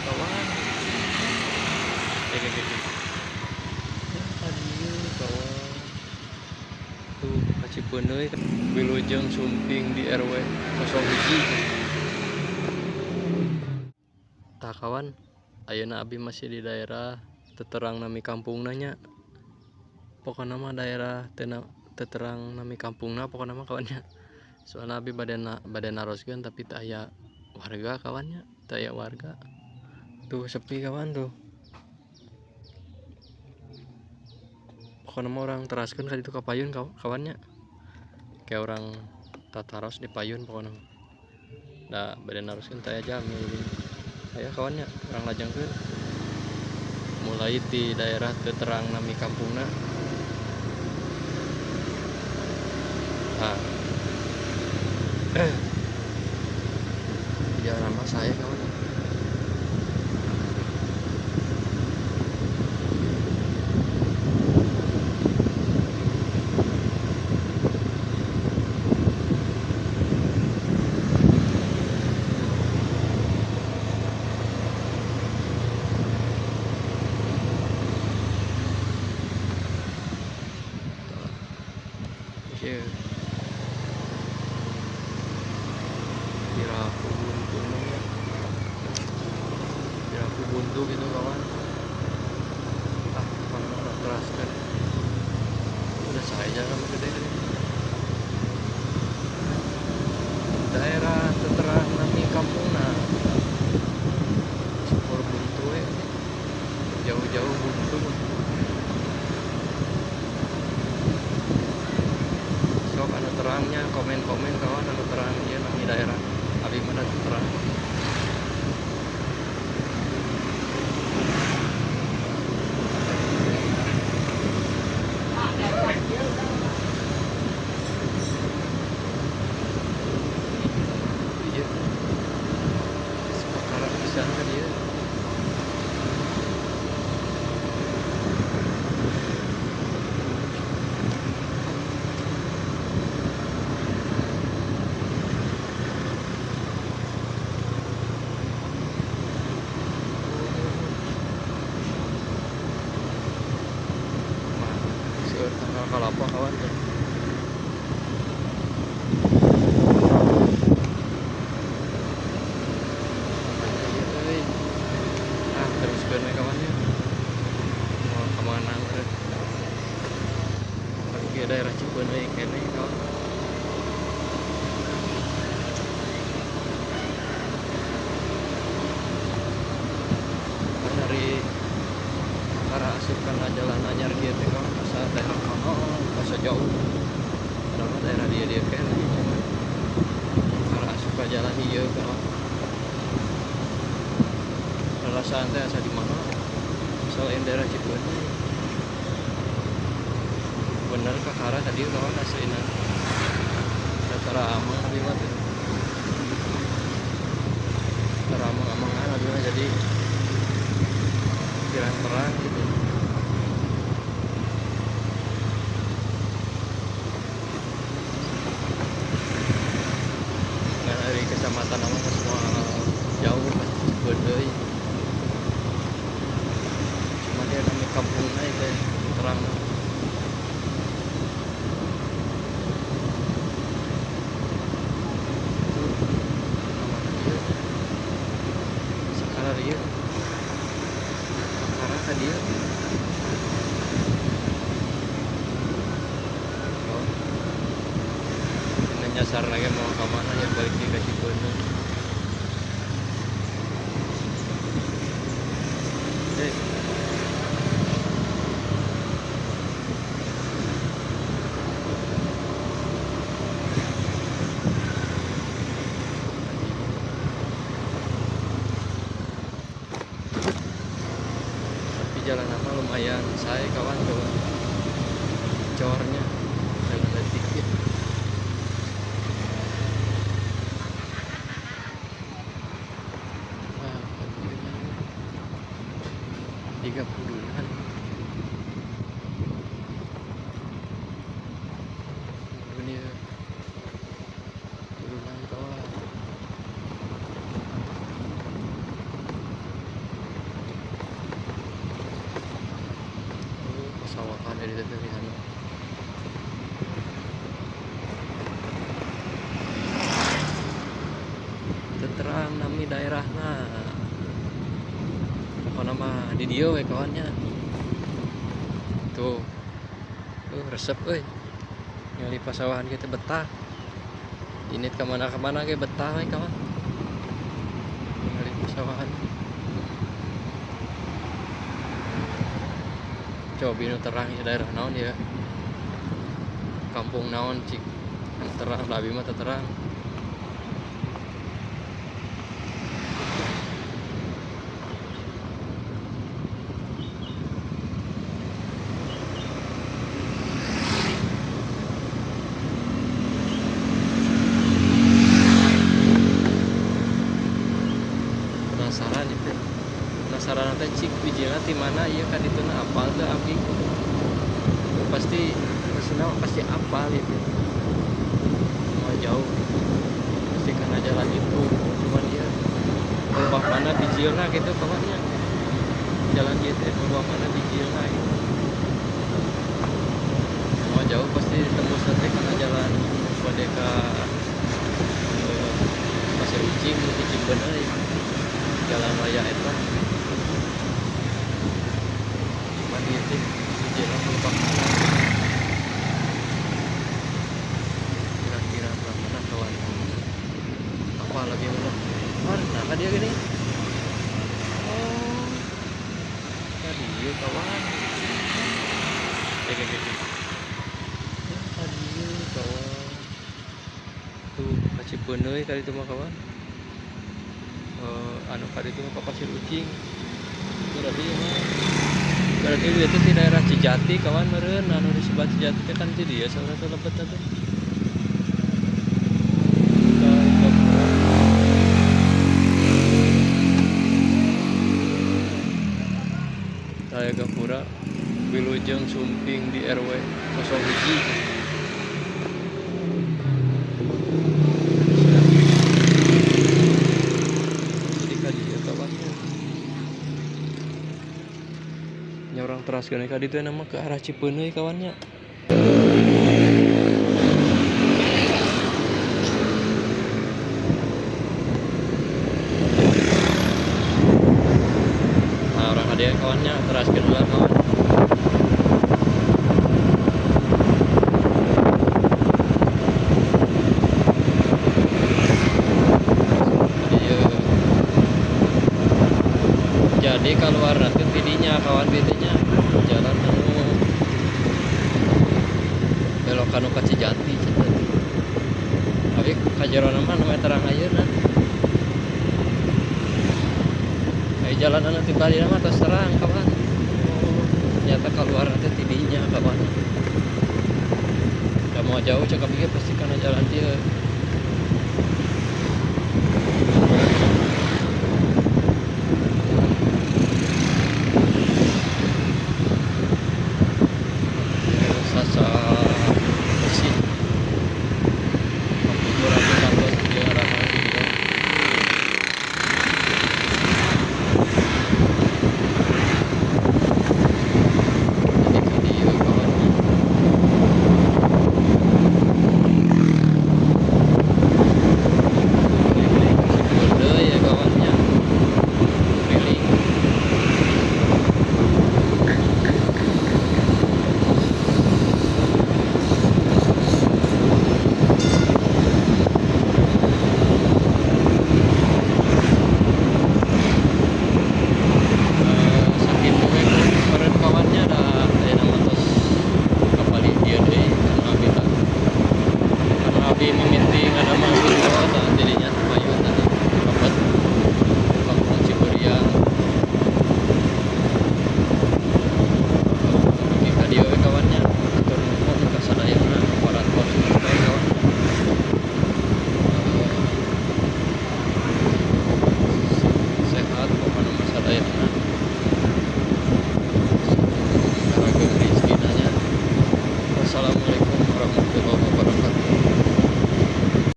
kawan. Ka dieu kawan. Tuh ka Cipeundeuy Wilujeng Sumping di RW 01. Tah kawan, ayeuna abi masih di daerah teu terang nami kampungna nya. Pokona mah daerah teu terang nami kampungna pokona mah kawan nya. Soalna abi bade naroskeun tapi teu aya warga kawan nya, teu aya warga. Tuh sepi kawan tuh. Pokona mah urang teraskeun ka ditu ka payun kawan nya. Kayak urang tataros di payun pokona mah. Da bade naroskeun teu aya jalmi. Aya kawan nya, urang lajengkeun. Mulai ti daerah teu terang nami kampungna. Nah. Jalan mah saya kawan. Piraku buntu ya. Piraku buntu gitu kawan. Ah, kawan udah teraskan. Udah saya jalan gede gede. Daerah terang nami kampungna. Sepur buntu ya. Jauh-jauh buntu. Sok anu terangnya komen-komen kawan anu terang ieu nami daerah. Abi mana terang. Iya. Sepakaran pisan ka dieu. Seueur tangkal kalapa kawan tuh. Ah, teruskeun we kawan nya. Mau ka mana meureun. Tapi ke daerah Cipeundeuy keneh kawan. Dari arah asup kana jalan anyar kieu teh kawan, asa daerah kana, asa jauh. Padahal mah daerah dieu-dieu keneh cuman arah asup ka jalan ieu kawan. Perasaan teh asa di mana? Selain daerah Cipeundeuy. Bener kakara tadi kawan aslina. Tara ameng abi mah teh. Tara ameng-amengan abi mah jadi pirang terang gitu. Ngan ari kecamatan mah semua jauh ka Cipeundeuy. Cuma dia nami kampungna teh terang. Tuh, kamana ieu? Sakara ieu. Sakara ka dieu. Oh. Ini nyasar lagi mau ke mana ya balik ke Cipeundeuy. Tapi jalan apa lumayan saya kawan tuh cornya jalan dikit. Wah, 30-an. Ini turunan kawan. ditu teh di handap. Teu terang nami daerahna. Pokona mah di dieu we kawan nya. Tuh. Resep euy. Ningali pasawahan kieu teh betah. Ini kemana-kemana ge betah we kawan. Ningali pasawahan. Coba nu terang di daerah naon ya. Kampung naon cik. Terang abi mah teu terang. Penasaran itu. Penasaran teh cik bijilna ti mana ieu ka dituna apal teu abi. Pasti maksudna pasti apal itu. Mau jauh pasti karena jalan itu, cuman dia berubah mana bijilna gitu kawannya. Jalan ieu teh berubah mana bijilna gitu. Mau jauh pasti tembus teh karena jalan bade ka Pasir Ucing di Cibeuneuy. Jalan raya eta. Cuman ieu teh bijilna berubah mana. Kira-kira belah mana kawan? Apa lagi mana? Mana kan dia gini? Oh, tadi dia kawan. Oke. Ya, tadi kawan. Tuh, ka Cipeuneuy kali itu mah kawan. Anu kali itu mah ka Pasir Ucing. Berarti mah berarti itu di daerah Cijati kawan meureun anu disebut Cijati teh kan di dieu salah satu lebet teh. Gapura Wilujeng Sumping di RW 01. Jadi ka dieu kawannya. Nya urang teraskeun ka ditu nama ke arah Cipeuneuy kawannya. Nah, urang ka dieu kawannya teraskeun heula kawan. Jadi keluar nanti tidinya kawan tidinya jalan anu belok anu ka Cijati cenah. Tapi kajerona mah namanya terang ayeuna. Ai jalan anu ti bali mah tos terang kawan. Oh, ternyata keluar nanti tidinya kawan. Udah mau jauh cakap ieu pasti kana jalan dieu.